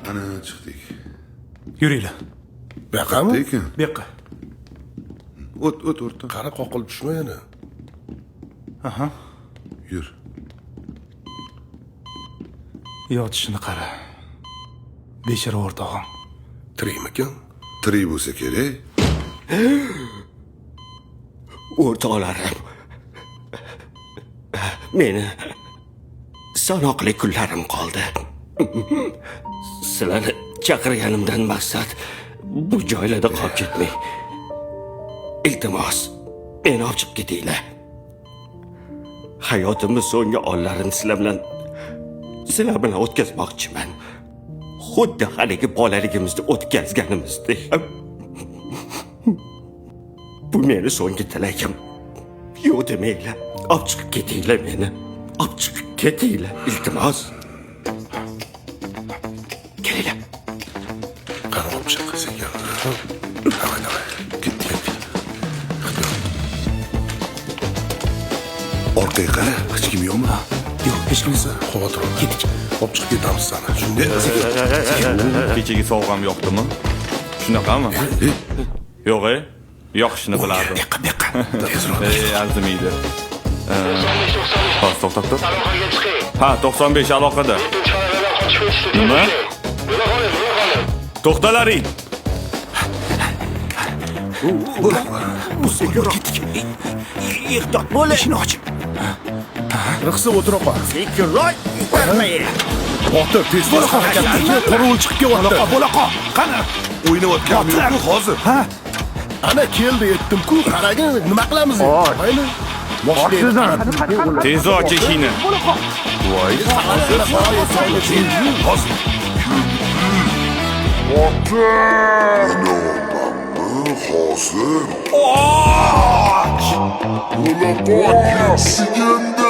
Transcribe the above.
Ana chiqdik. Yuringlar. Bu yoqqami? Lekin Bu yoqqa. O't, o't o'rta. Qara, qoqilib tushma yana. Aha. Yur. Yotishini qara. Bechora o'rtog'im. Tirikmikan? Tirik bo'lsa kerak. O'rtoqlarim, meni sanoqli kunlarim qoldi. Sizlarni chaqirganimdan maqsad bu joylarda qolib ketmay. Iltimos, meni olib chiqib ketinglar. Hayotimni so'nggi onlarini sizlar bilan o'tkazmoqchiman. Xuddi haligi bolaligimizda o'tkazganimizdek. Bu meni so'nggi tilagim. Yo'q demanglar. Olib chiqib ketinglar meni. Olib chiqib ketinglar, iltimos. Kelinglar. Qani, olib chiq sekin. Давай, давай. Ketdik, ketdik. Orqaga qara, hech kim yo'qmi? Yo'q, hech kim yo'q. Xavotir olma. Ketdik. Olib chiqib ketamiz sani. Shunday. Kechagi sovg'am yoqdimi? Shunaqami? Yo'q, e? Yoqishini bilardim. Bu yoqqa, bu yoqqa. Tezroq. Ey, arzimaydi. Hozir, to'xtab tur. Ha, 95 aloqada. Nima? To'xtalaring. Sekinroq ketdik. Ehtiyot bo'ling. Eshikni och. Riqsib o'tira qol. Sekinroq. Botir, tez tez harakat qil. Qorovul chiqib kelyapti. Bo'la qol, bo'la qol. Qani? O'ynayotganim yo'q-ku hozir. Ha? Ana keldi, aytdim-ku, qaragin, nima qilamiz? Mayli. Tezroq och eshikni. Voy, hozir. Hozir. Hozir. Och! Bo'la qol.